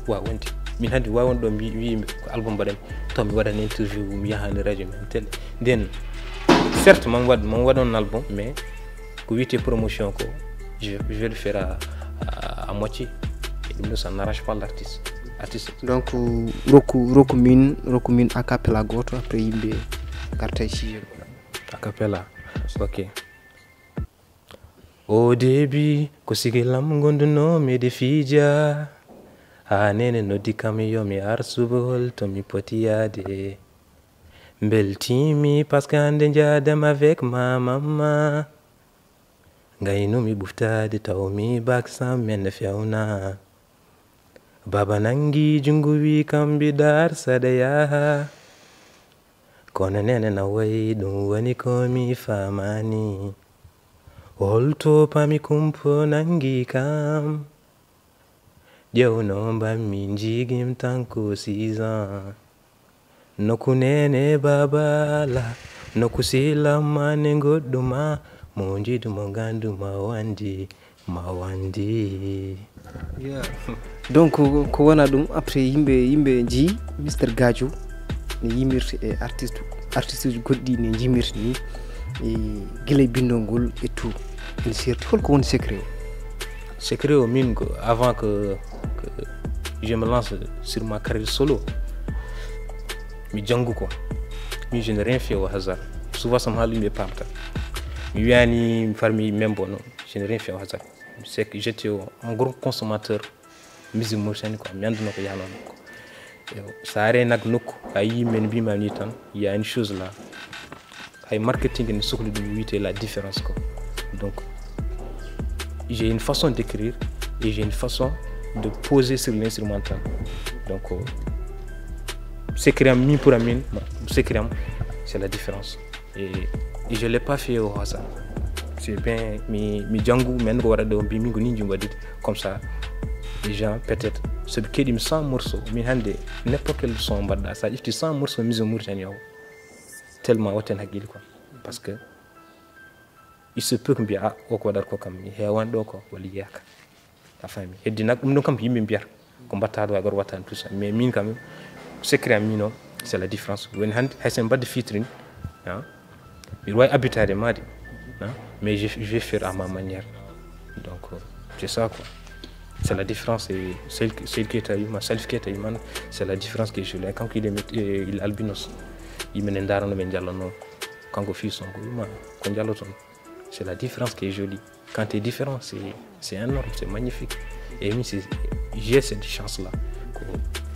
Waawa wonde. Min hannde waawi wonde ɗo mbi-, wiyi ko album mbaɗanmi, taw mi waɗan interview, mi yahan radio, mi télé. Nden, certes, mami waɗ-, mami waɗa on album, mais ko wiyetee promotion ko, je, je vais le faire à, à, à moitié. Et ɗum ɗo, ça n'arrange pas l'artiste. Artiste. Donc, rokku, rokku min, rokku min a cappella gooto, après yimɓe ngarta e sujet. A cappella. Ok. O début, ko sigilam ngondunoo mi de fija. Haa neene noddi kam yo mi ar subol to mi poti yaade. Mbeltiimi parce que hannde njaadam avec ma mamma. Ngaynumi ɓuftaade taw mi bak sam men fewna. Baba nangi junngo wi kam mbiɗa ar saɗa yaha. Kono neene na wayi ɗum woni ko mi faamaani. Holto pami kumpo nangi kam. Ƴewno mbammi jigim tan ko six ans. Nokku nene babala. Nokku silamma ne goɗɗuma. Mo jidu mo gandu ma wandi. Ma wandi. Yeah. Donc ko wona ɗum après yimɓe yimɓe jii Mister Gadio ne yimirta e artiste artiste uji goɗɗi ne jimirta ni e gila e bindol ngol et tout. Ene serti holko woni secret o? Secret o min ko avant que, que je me lance sur ma carrière solo, mi janngu ko. Min je n'ai rien fait au hasard. Souvent sama haala yimɓe pamta mi wiyani mi farmi même bon non, je n'ai rien fait au hasard. C'est que j'étais un gros consommateur musique mauritanie quoi, mi anduno ko yanono ko. Sa are nag nokku a yi men mbima ni tan, il y a une chose là, hay marketing ne sohli ɗum wiyete la différence quoi. Donc j'ai une façon d'écrire et j'ai une façon de poser sur l'instrumental. Donc secret am min pour amin, secret am c'est la différence. Et, et je l'ai pas fait au hasard. C'est bien mi mi janngu men ko waɗa ɗo mbi min ko ni jum waɗide. Comme ça les gens peut-être soɓe keɗimi cent morceau min hannde n'importe quel son mbaɗɗa sa ƴefti cent morceau musique mauritanie o, tellement watten haqqille quoi. Parce que il se peut ko mbiya a o ko waɗata ko kam mi hewan ɗo ko walla yiyaka. A faami heddi nag ɗum ɗon kam ko yimɓe mbiyata ko mbatta ɗo a gor wattani tout ça, mais min kam secret am min o c'est la différence. Woni hannde hay sen mbadde featuring, mbiɗa wawi abbitade made, mais je vais faire à ma manière. Donc c'est ça quoi. C'est la différence. Et celle que celle que tawi ma salif que tawi man, c'est la différence que je l'ai. Kanko il est il albinos, yimɓe ne ndarano ɓe jallanno. Kanko fi son ko wima ko jalloton. C'est la différence qui est jolie. Quand tu es différent, c'est c'est énorme, c'est magnifique. Et mi c'est j'ai cette chance là. Ko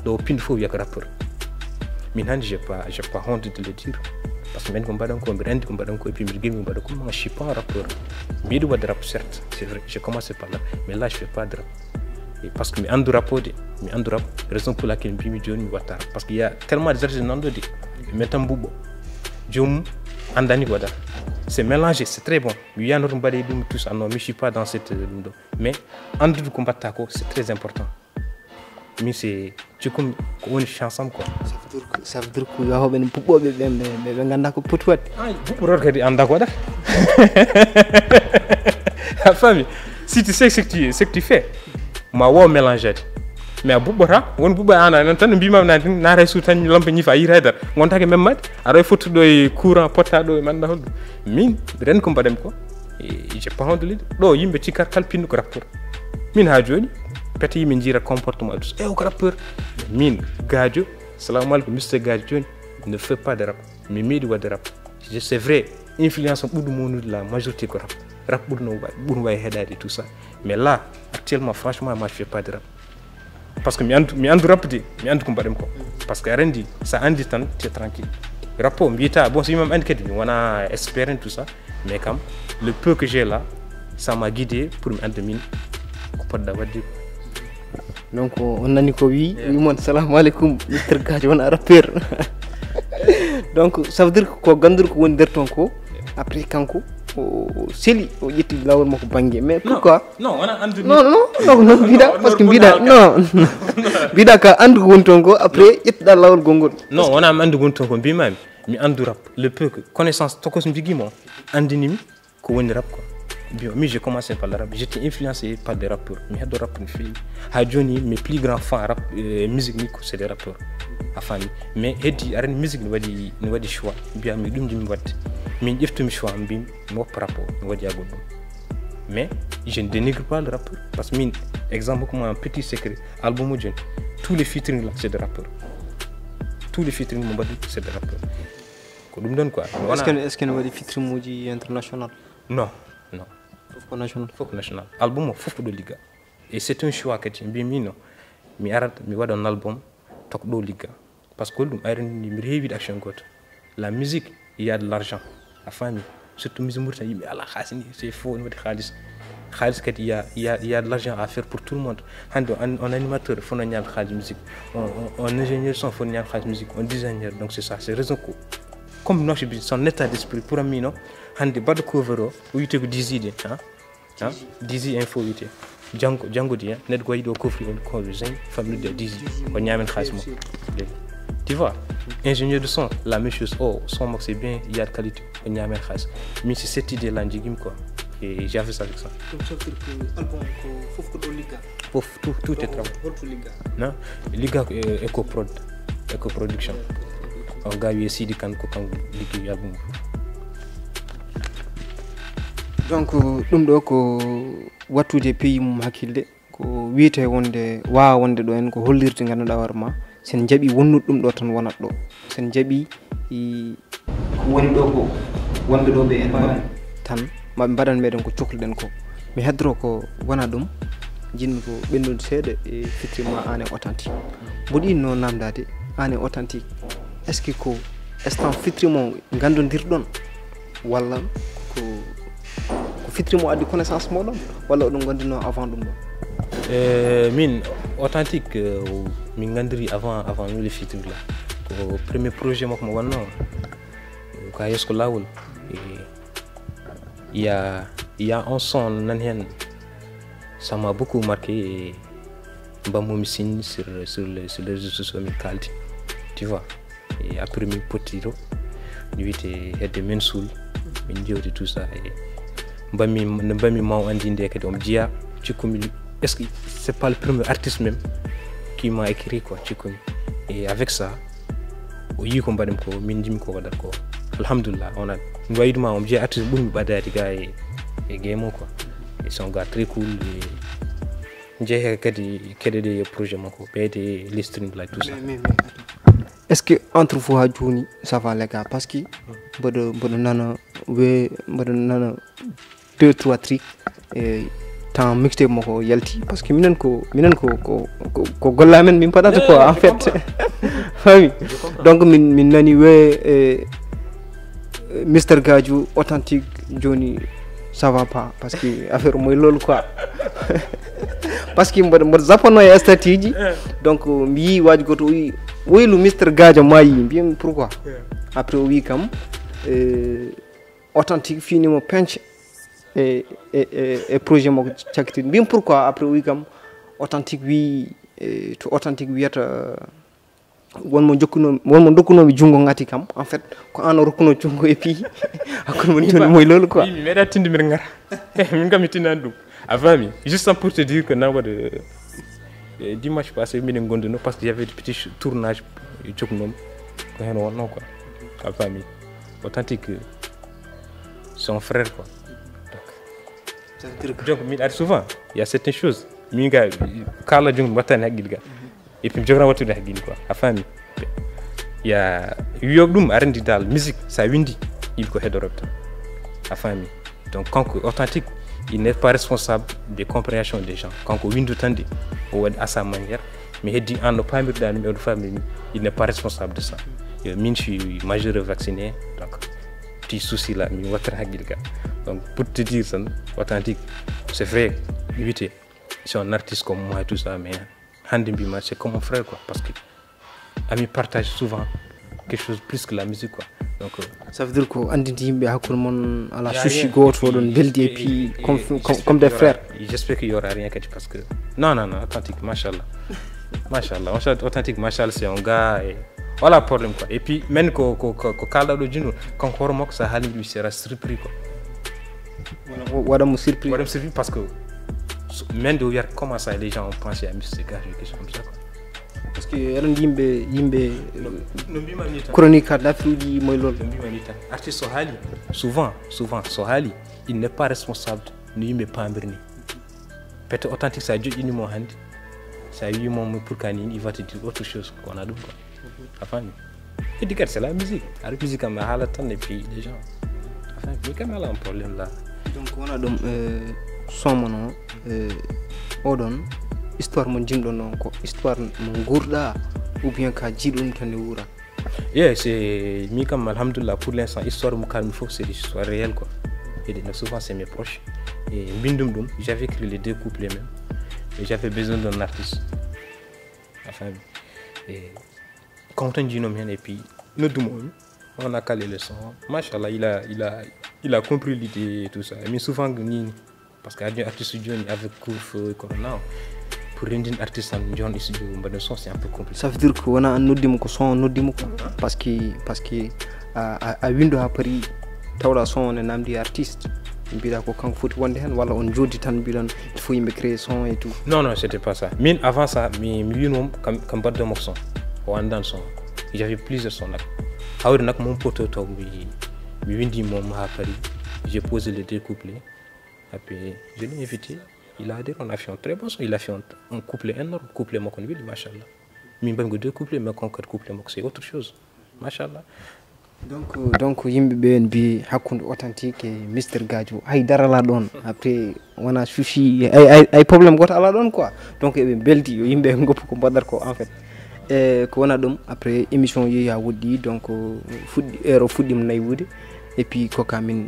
ɗo pinɗo fof wiyata rappeur. Min hannde j'ai pas j'ai pas honte de le dire. Parce que min ko mbaɗan ko mbiɗa anndi ko mbaɗan ko et puis mbiɗa gemi mbaɗa ko moi je suis pas un rappeur. Mbiɗo waɗde rap certes, c'est vrai, j'ai commencé par là, mais là je fais pas de rap. Et parce que mi anndu rappode, mi anndu rap, raison pour laquelle mbimi joni mi watta rap parce que il y a tellement des artistes nanɗo de, mais tan mbuɓɓo joomum anndani ko waɗata. C'est mélangé, c'est très bon. Mi wiyano to mbaɗe ɗum tout ça non, mi suis pas dans cette ɗum ɗo. Mais anndude ko mbatta ko c'est très important. Min c'est cikkumi ko woni chance am quoi. Ça veut dire ko yahoɓe ne puɓɓoɓe ɓe ɓe ganda ko poti waɗde. Ay puɓɓoror kadi anda ko waɗata. A faami? Si tu sais ce que tu ce que tu fais, ma waw mélangeade. Mais a buɓɓota won buɓɓo ana nan tan mbima na naata e suudu tan lampe ñifa a yiyta haydara, gontake même made aɗa wawi fottude ɗo e courant potta ɗo e manda holɗum. Min ren ko mbaɗami ko, j'ai pas honte de le dire. Ɗo yimɓe cikkata kala pinɗo ko rappeur. Min ha joni pete yimɓe jiira comportement e tout ça, ew ko rappeur. Min Gadio, salamu aleykum Mister Gadio, joni ne fait pas de rap. Mi meeɗi waɗde rap. C'est vrai, influence am ɓurɗo mawnude la majorité ko rap. Rap ɓurno ɓurno wawi heɗade et tout ça. Mais là actuellement franchement moi je fais pas de rap. Parce que mi andu mi andu rap de, mi andu ko mbaɗami ko. Parce que aɗa andi sa andi tan tu es tranquille. Rap o mbiyata bon so yimam andi kadi mi wona expert en tout ça, mais kam le peu que j'ai là, ça m'a guidé pour mi anda min ko poɗɗa waɗde. Donc on nani ko wi wi mon salamu aleykum Mister Gadio wona rappeur. Donc ça veut dire ko ganduɗo ko woni nder ton ko, après kanko o seli o ƴetti lawol makko banggue mais pourquoi? Non wona andude. Non non non non mbiɗa parce que mbiɗa non mbiɗa ka andu ko woni ton ko après ƴettuɗa lawol gongol. Non wona mi andu ko woni ton ko mbimami mi andu rap le peu que connaissance tokos jigui mo andinimi ko woni rap quoi. Bien mi j'ai commencé par le rap, j'étais influencé par des rappeurs, mi heddo rap no feewi. Ha joni mes plus grands fans rap euh, musique ni ko c'est des rappeurs. A faami? Mais heddi aran musique ne waɗi ne waɗi choix mbiyami ɗum jimi waɗde. Min ƴeftumi choix mbimi mi woppa rap o mi waɗi agol ɗum. Mais je ne dénigre pas le rappeur parce que min exemple ko ma petit secret, album o joni tous les featuring là c'est des rappeurs. Tous les featuring mo mbaɗi c'est des rappeurs. Ko ɗum ɗon quoi. Est-ce que est-ce que ne waɗi featuring uji international? Non non. Fof ko national. Fof ko national, album o fof ko ɗo ligga. Et c'est un choix kadi mbimi non mi arat mi waɗa un album toko ɗo ligga. Parce que holɗum ayren mbiɗa heewi yiɗde action goto. La musique il y a de l'argent, a faami? Surtout musique mauritanie yimɓe ala xaalis ni c'est faux ne waɗi xaalis. Xaalis kadi il y a il y a il y a de l'argent à faire pour tout le monde. Hannde on animateur fof no ñaama xaalis musique, on ingénieur son fof no ñaama xaalis musique, on designer. Donc c'est ça c'est raison ko Comme no, son état d'esprit pour amino hande baɗɗo cover o, o wiyete ko D Z de, hein? Hein? D Z info wiyete. Janngo, janngo di, hein? Neɗɗo ko yiɗo couvrir on ko zeng famille de D Z. O ñaamen xaalis mo. Tu vois? Ingénieur de son, la même chose. Oh, son mo c'est bien, il y a de qualité. O ñaamen xaalis. Mais c'est cette idée là, jigim quoi. Et j'avais ça avec ça. Ɗum softir ko album ko fof ko ɗo ligga. Fof, tout, tout est travail. Holto ligga? Non? Ligga ko e- Eco Prod, Eco Production. On gars wiye Sidi Kane ko kanko liggi album. Donc ɗum ɗo ko wattude pays mum hakkille, ko wiyete wonde, waawa wonde ɗo en ko hollirde, ngannduɗaa hoore ma, sen jaɓi wonnude ɗum ɗo tan wonat ɗo, sen jaɓi i- ko woni ɗo ko wonɓe ɗo ɓe en mbaɗa tan, maɓe mbaɗan meɗen ko cokluɗen ko. Mi heddoro ko wona ɗum, jinmi ko ɓennude seeɗa e Fitri ma an e Authentique. Mboɗo yiɗno namdade an e Authentique, est ce que ko instant Fitri mo nganndodirɗon, walla ko ko Fitri mo addi connaissance moɗon, walla oɗon ngonndino avant ɗum ɗon? Eh, min Authentique, euh, min nganndiri avant, avant min weli Fitri la. Ko premier projet makko mo wonno, ko ha yeeso ko lawol. Eh, il y a, il y a un son nan hen, ça m'a beaucoup marqué, et mbammomi signe sur, sur les, sur les réseaux sociaux, min kaldi, tu vois. Et après min potti to, mi wiyete hedde men suul, min jewti tout ça, e mbammi no mbammi maw andi nde kadi omo jeeya, cikkumi est ce que c'est pas le premier artiste même qui m'a écrit quoi, cikkumi. Et avec ça, o yii ko mbaɗmi ko, min jimi ko waɗat ko, alhamdulillah. Onat mi wayiduma omo jeeya artiste ɓurmi ɓadade ga e, e game o quoi. Et c'est un gars très cool, et jeehe kadi keɗeɗe projet makko ɓeyde listring like tout ça. Est ce que entre vous ha joni ça va les gars? Parce que mboɗo mboɗo nana we mboɗo nana deux trois tri e temps mixtape makko yalti, parce que minen ko minen ko ko ko- ko gollamen min paɗata quoi en fait. Fami? Donc min min nani we e Mister Gaju Authentique joni ça va pas, parce que affaire moy lol quoi. Parce que mboɗo mboɗo zappanno e statut ji. Donc mi yii waji goto o wi woylu Mister Gajo mayi, mbiyami pourquoi? Après o wi kam euh, Authentique finimo pence e, e, e, e projet makko cakkitiɗo, mbiyami pourquoi? Après o wi kam Authentique wi e, to Authentique wiyata wonmo jokkuno wonmo dokkunomi junngo ngati kam, en fait ko an o rokkuno junngo, et puis hakkude mon joni moy lolu quoi. Mi meeɗa tinde mbiɗa ngara. Min kam mi tinani ɗum. A faami? Juste pour te dire que nan waɗa dimanche passé mbiɗen gonduno parce que y avait des petits tournage jokkunomi, ko heen wonno quoi. A faami? Authentique, c'est un frère quoi. Donc, donc min ari souvent, il y a certaines choses min ga kala jom wattani haqqille ga. Et puis mi jogana wattude haqqille quoi, a faami? Ya wiyoɓe ɗum arendi dal musique sa windi, il ko hedoroɓe tan, a faami? Donc kanko Authentique, il n'est pas responsable des compréhensions des gens. Kanko windu tan de, o waɗi à sa manière. Mi heddi an no pamirɗa ɗum e ɗo famille ni, il n'est pas responsable de ça. Yo min, je suis majeur et vacciné, donc ti souci là mi wattata haqqille ga. Donc pour te dire tan, Authentique, c'est vrai, mi wiyete c'est un artiste comme moi et tout ça, mais hande mbima c'est comme mon frère quoi, parce que ami partage souvent quelque chose plus que la musique quoi. Donc euh, Ça veut dire ko andinde yimɓe hakkude mon ala souci goto, oɗon beldi et puis comme comme comme des frères. J'espère qu'il y aura rien kadi parce que non non non, Authentique machallah, machallah, Authentique machallah, c'est un gars et voilà problème quoi. Et puis min ko ko ko ko kalɗa ɗo jinno, kanko hoore makko sa haali ɗum sera surpris quoi. Waɗa mo surpris. Waɗa mo surpris parce que min de wiyata comment ça les gens ont pensé à Mister Gaju, quelque chose comme ça quoi. Parce que eɗen yimɓe yimɓe No mbimami tan, chronique ha lafruji moy lol. No mbimami tan, artiste so haali souvent, souvent so haali, il n'est pas responsable no yimɓe pambiri ni. Peut-être Authentique sa joƴƴinimo hande, sa wimo mo pourquoi ni, il va te dire autre chose ko wona ɗum quoi. A faami? Heddi kadi c'est la musique, ara musique am a haalat tan e pays des gens. A faami? Min kam ala un problème là. Donc wona ɗum euh, somo no euh, oɗon histoire mo jimɗon noon ko histoire mo gurɗa ou bien ka jiiɗum tan e wuura? Yeah, c'est min kam alhamdulillah, pour l'instant histoire mo kalmi fof c'est des histoires réelles quoi. Et donc souvent c'est mes proches et mbindum ɗum, j'avais écrit les deux couplets même, et j'avais besoin d'un artiste, a faami? Et comme tan jiinomi hen et puis noddumi on, On a calé le son. Machallah, il a, il a, il a compris l'idée et tout ça. Mais souvent, ni, parce que artiste jooni avec couvre-feu et corona, pour rendre artiste en John studio, mbaɗa son, c'est un peu compliqué. Ça veut dire que wona an noddimo ko son noddimo ko. Parce que, parce que a, a, a winndo haa Paris, tawɗa son ne namdi artiste. Mbiɗa ko kanko foti wonde heen, walla on jooɗi tan mbiɗon il faut yimɓe créer son et tout? Non, non, c'était pas ça. Min, avant ça, mi, mi wino kam, kam mbaɗdo mo son. O anndan son. J'avais plusieurs son nak. Hawri nak mon poto to mi, mi windi mo haa Paris. J'ai posé les deux couplets. Après, je l'ai invité. Il a adhéré, on a fait un très bon son. Il a fait un, un couplet énorme. Couplet mo kon wili, machallah. Min mbaɗi ko deux couplets, mais kon quatre couplets mo, c'est autre chose. Machallah. Donc, donc yimɓe ɓe en mbi hakkunde Authentique e Mister Gadio hay dara la ɗon. Après wona souci, ay, ay, ay problème goto ala ɗon quoi. Donc eɓe beldi yo yimɓe goppu ko mbaɗata ko en fait. E ko wona ɗum, après émission yeehi ha woɗɗi, donc fuɗɗi heure o fuɗɗima naywude. Et puis kokka min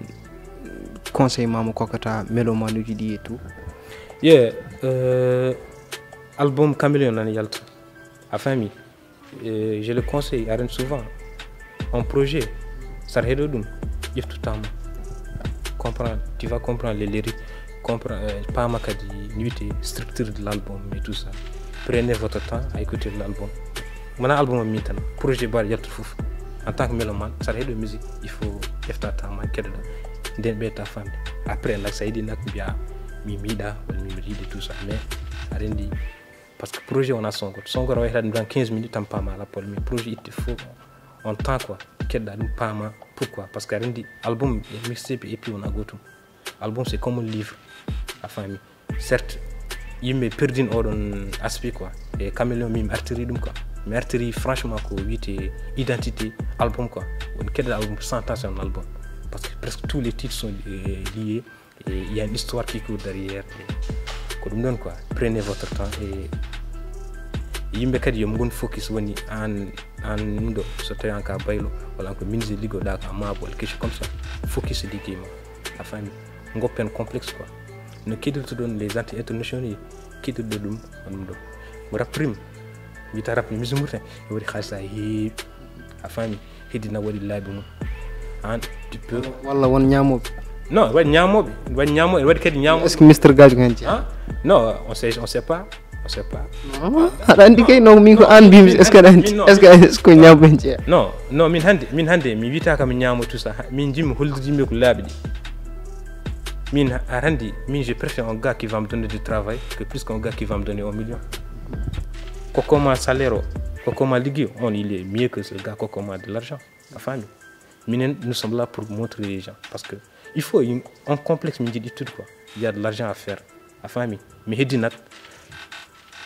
conseil ma mo kokkata mélomanuji ɗi et tout. Yeah, euh, album Caméléon nana yalta. A faami? Euh, je le conseille, aɗa anndi souvent on projet, saɗa heɗo ɗum, ƴeftu temps ma, comprendre, tu vas comprendre les lyriques, comprendre, euh, paama kadi no wiyetee structure de l'album et tout ça. Prenez votre temps à écouter l'album. Wona album am min tan, projet mbaɗo yaltude fof. En tant que mélomane, saɗa heɗo musique, il faut ƴefta temps ma, keɗoɗa, nden ɓeyta famde. Après nak, sa yiɗi nak mbiya mi miiɗa walla mi yiɗi tout ça, mais aɗa anndi, parce que projet wona son goto. Son goto wawi heɗade dans quinze minutes tan paama la pol, mais projet itte fof on temps quoi. Keɗɗa ɗum paama pourquoi, parce que aɗa anndi album e mixtape et puis wona gotum. Album c'est comme un livre, a faami? Certes, yimɓe perdin oɗon aspect quoi. E Caméléon min mi artiri ɗum quoi. Mi artiri franchement ko wiyetee identité album quoi. Woni keɗɗa album sans temps c'est un album. Parce que presque tous les titres sont euh, liés. Et il y a une histoire qui court derrière. Ko ɗum ɗon quoi. Prenez votre temps et yimɓe kadi yo ngon focus woni an, an ɗo, so tawi an ka baylo walla an ko menuisier liggoɗa ka maabo walla quelque chose comme ça. Focus e liggey ma. A faami? Goppen complexe quoi. No kedirtoɗon les anti internationaux, kedirɗo ɗum on ɗum ɗo. Mo rap prime, mbiyata rap ne musique murten, e waɗi xaalis ha heewi. A faami? Heddi na waɗi laabi mum. An, tu peux. Walla won ñaamooɓe? Non, waɗi ñaamooɓe. Waɗi ñaamooɓe, waɗi kadi ñaamooɓe. Est-ce que Mister Gadio ko heen jeyaa? Non, on sait, on sait pas. On sait pas. Aɗa anndi kay, non, min ko an mbimi, est-ce que aɗa anndi? Est-ce que est-ce que ñaamooɓe heen jeyaa? Non, non, min hannde, min hannde mi wiyata kam mi ñaamo tout ça. Min jimmi hollirde yimɓe ko laabi ɗi. Min aɗa anndi, min je préfère un gars qui va me donner du travail que plus qu'un gars qui va me donner un million. Ko comment salaire o, ko comment liggey, on il est mieux que ce gars ko comment de l'argent. A faami? Minen nous sommes là pour montrer les gens parce que il faut une, un complexe min jiɗi tout quoi. Il y a de l'argent à faire. A faami? Mi heddi nak,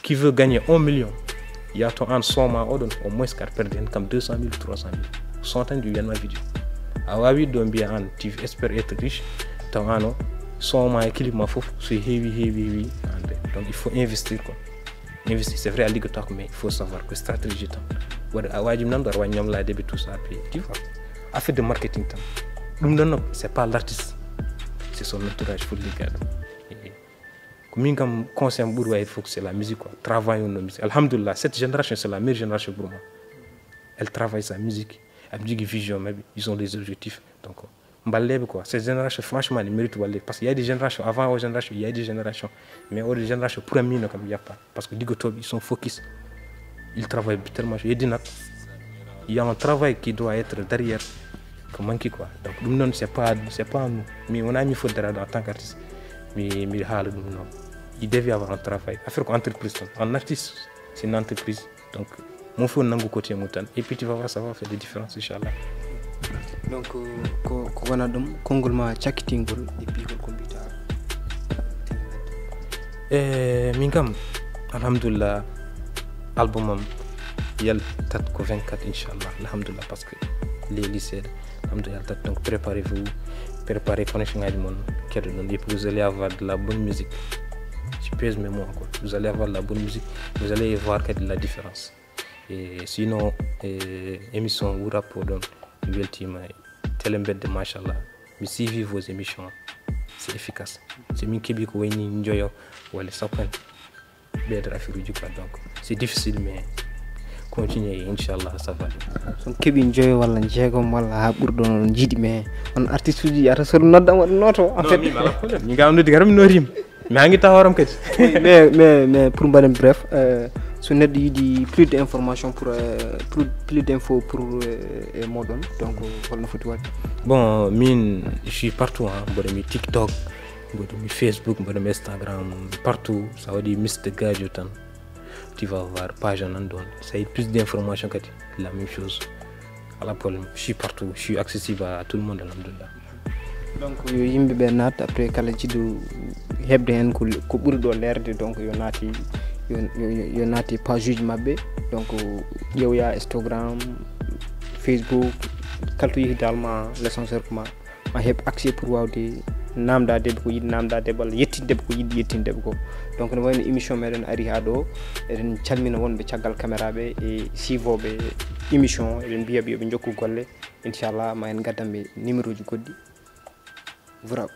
qui veut gagner un million, ya to an soma oɗon au moins kar perde hen kam deux cent mille, trois cent mille. Son tan ɗi wiyanma vidéo. A wawi ɗo mbiya an tu espère être riche, taw an o soma e clip ma fof so heewi heewi heewi ande. Donc il faut investir quoi. Investir, c'est vrai, a liggotako, mais il faut savoir que stratégie tan. Waɗa a waji nan ɗo aɗa wawi ñamlade ɓe tout ça, puis tu vois. Affaire de marketing tan. Ɗum ɗon noon, c'est pas l'artiste, c'est son entourage fof ligga ɗum. Ko min kam conseil am ɓuri wayde fof c'est la musique quoi. Travaillons nos musiques. Alhamdulillah, cette génération c'est la meilleure génération pour moi. Elle travaille sa musique, elle me dit vision maybe, ils ont des objectifs. Donc mballeɓe quoi. Cette génération franchement ne mérite walle, parce qu'il y a des générations avant, aux générations il y a des générations, mais aux générations pour amino kam il y a pas, parce que liggotoɓe ils sont focus, ils travaillent tellement. Yeddinat, il y a un travail qui doit être derrière ko manque quoi. Donc ɗum noon c'est pas, c'est pas nous, mais on a mis faute en tant qu'artiste. Mais mi haala ɗum noon, il devait avoir un travail. Affaire ko entreprise tan. Un artiste c'est une entreprise. Donc mon fof nanngu côté mum tan, et puis tu vas voir, ça va faire des différences, inchallah. Donc ko ko wona ɗum konngol ma cakkitingol, et puis holko mbiyta? E min kam, alhamdulillah, album am yaltat ko vingt-quatre, inchallah, alhamdulillah, parce que les lycées, alhamdulillah, yaltat. Donc préparez-vous, préparez connexion ngaji mon, keɗoɗon, et puis vous allez avoir de la bonne musique. Je pèse mes mots encore. Vous allez avoir de la bonne musique, vous allez voir kadi la différence. E sinon, e émission Wuro Rap o ɗon, mi weltima e télé mbedde, machallah. Mi suivi vos émissions, c'est efficace. So min keeɓi ko wayni njoyo walla sappo en, ɓeydata affaire uji quoi. Donc c'est difficile, mais Continuer, inchallah, ça va. So on keɓi joyo walla jeegom walla haa ɓurɗo noon jiiɗi, mais on artiste uji ata soɗo nodda waɗa noto en fait. Min gam noddi garam mi notima. Mi hangi tawa horam kadi. Mais mais mais pour mbaɗen bref, euh, so neɗɗo yiɗi plus d' information pour euh, plus, plus d' info pour euh, e moɗon, donc holno foti waɗde? Bon, min je suis partout, hein. Mboɗo mi TikTok, mboɗo mi Facebook, mboɗo mi Instagram, partout. Ça veut dire Mister Gadio tan. Tu vas voir page en donne. Ça y est, plus d' information kadi, la même chose. Ala problème, je suis partout, je suis accessible à tout le monde, alhamdulillah. Donc yo yimɓe ɓe naat après kala jiɗo heɓde heen ko ko ɓuri ɗo leerde, donc yo naati yo yo- yo naati page uji maɓɓe, donc ƴeewoya Instagram, Facebook, kala to yehi dal ma l'essentiel ko ma ma heɓ accès pour wawde namdade debbo ko yiɗi namdade debbo walla yettinde debbo ko yiɗi yettinde debbo ko. Donc no wayno émission meɗen ari ha ɗo, eɗen calmina wonɓe caggal caméra ɓe e siivoɓe émission, eɗen mbiyaɓe yoɓe jokku golle. Inchallah ma en gaddanɓe numéro ji goɗɗi. Bravo.